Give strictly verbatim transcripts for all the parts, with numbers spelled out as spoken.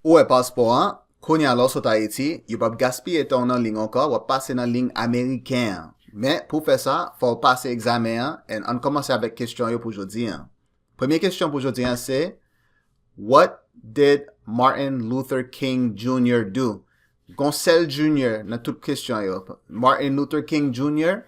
Ou wè paspò an, kounye a lè w sot Ayiti, yo p ap gaspiye tan w nan liy ankò, w ap pase nan liy ameriken an. Men, pou w fè sa, fò w pase egzamen an, and ann kòmanse avèk kesyon yo pou jodi an. Premye kesyon pou jodi an se, What did Martin Luther King Junior do? Gon sèl Junior nan tout kesyon yo. Martin Luther King Junior,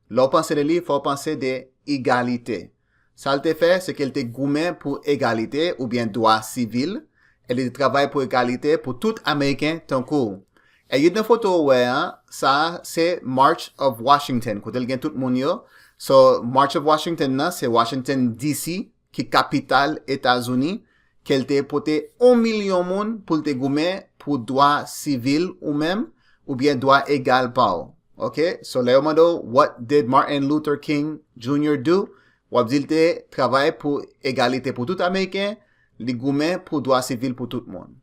lè w panse de li, fò w panse de egalite. Sa l te fè, se ke l te goumen pou egalite oubyen dwa sivil, e li te travay pou egalite pou tout Ameriken tankou w. E youn nan foto ou wè an, sa a se March of Washington, kote l gen tout moun yo. So, March of Washington nan, se Washington D C, ki kapital Etazini, ke l te pote yon milyon moun pou l te goumen pou dwa sivil ou menm, oubyen dwa egal pa w. Ok? So, lè yo mande w, What did Martin Luther King Junior do? W ap di l te travay pou egalite pou tout Ameriken, li goumen pou dwa sivil pou tout moun.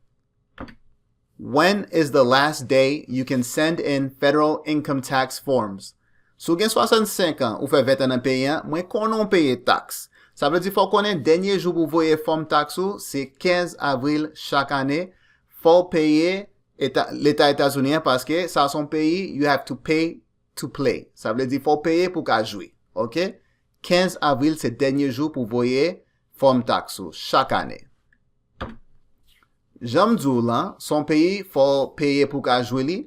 When is the last day you can send in federal income tax forms? Si w gen swasannsenk an, ou fè ven tan nan peyi an, mwen konnen w peye taks. Sa vle di fò w konnen dènye jou pou w voye fòm taks ou, se kenz avril chak ane. Fò w peye eta, Leta Etazini an, paske sa se yon peyi, you have to pay to play. Sa vle di fò w peye pou w ka jwi. Ok? Kenz avril se dènye jou pou w voye fòm taks ou chak ane. Jan m di w lan, se yon peyi fò w peye pou w ka jwi li.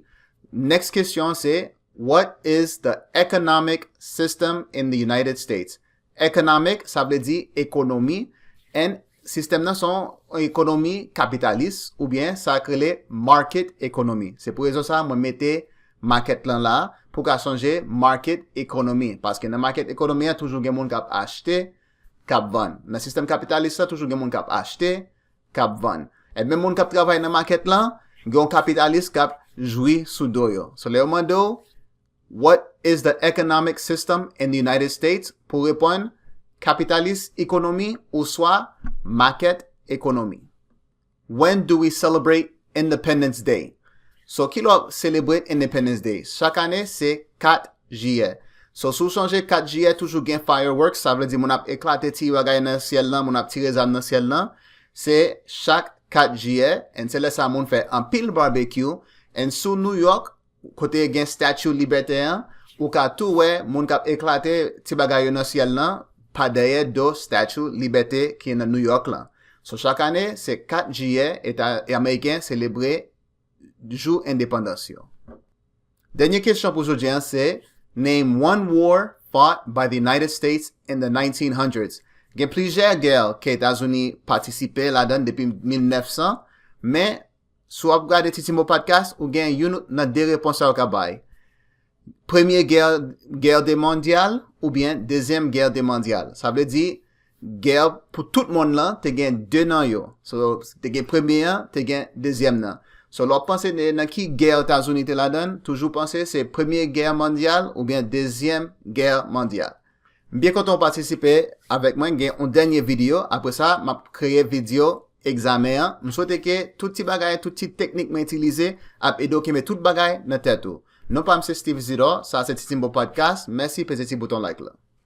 Next kesyon se, What is the economic system in the United States? Economic, sa vle di ekonomi, and sistèm nan se yon ekonomi kapitalis, oubyen sa k rele market economy. Se pou rezon sa a mwen mete makèt lan la, pou w ka sonje market economy. Paske nan market economy an, toujou gen moun k ap achte, k ap vann. Nan sistèm kapitalis la, toujou gen moun k ap achte, k ap vann. E menm moun k ap travay nan makèt lan, gen yon kapitalis k ap jwi sou do yo. So, lè yo mande w, What is the economic system in the United States? Pou reponn, kapitalis ekonomi oswa market economy. When do we celebrate Independence Day? So, kilè w ap celebrate Independence Day? Chak ane, se kat jiyè. So, si w sonje kat jiyè, toujou gen fireworks, sa vle di moun ap eklate ti bagay nan syèl lan, moun ap tire zam nan syèl lan. Se chak kat jiyè, and se lè sa moun fè anpil barbecue, and sou New York, kote gen Statue Libète an, ou ka tou wè moun k ap eklate ti bagay yo nan syèl lan, pa dèyè do Statue Libète ki nan New York lan. So, chak ane, se kat jiyè, Eta Ameriken selebre jou endepandans yo. Dènye kesyon pou jodi an se, Name one war fought by the United States in the nineteen hundreds. Gen plizyè gè ke Etazini patisipe ladan depi mil nèf san, men si w ap gade Titi Mo Podcast, ou gen youn nan de repons sa yo ka bay. Premye gè, gè de mondyal oubyen dezyèm gè de mondyal. Sa vle di, gè pou tout monn lan, te gen de nan yo. So, te gen premye an, te gen dezyèm nan. So, lè w ap panse de nan ki gè Etazini te ladan, toujou panse se premye gè mondyal oubyen dezyèm gè mondyal. M byen kontan w patisipe avèk mwen, gen yon dènye videyo. Apre sa, m ap kreye videyo egzamen an. M swete ke tout ti bagay, tout ti teknik mwen itilize ap ede w kenbe tout bagay nan tèt ou. Non pa m se Steve Isidore, sa se Titi Mo Podcast. Mèsi, peze ti bouton like la.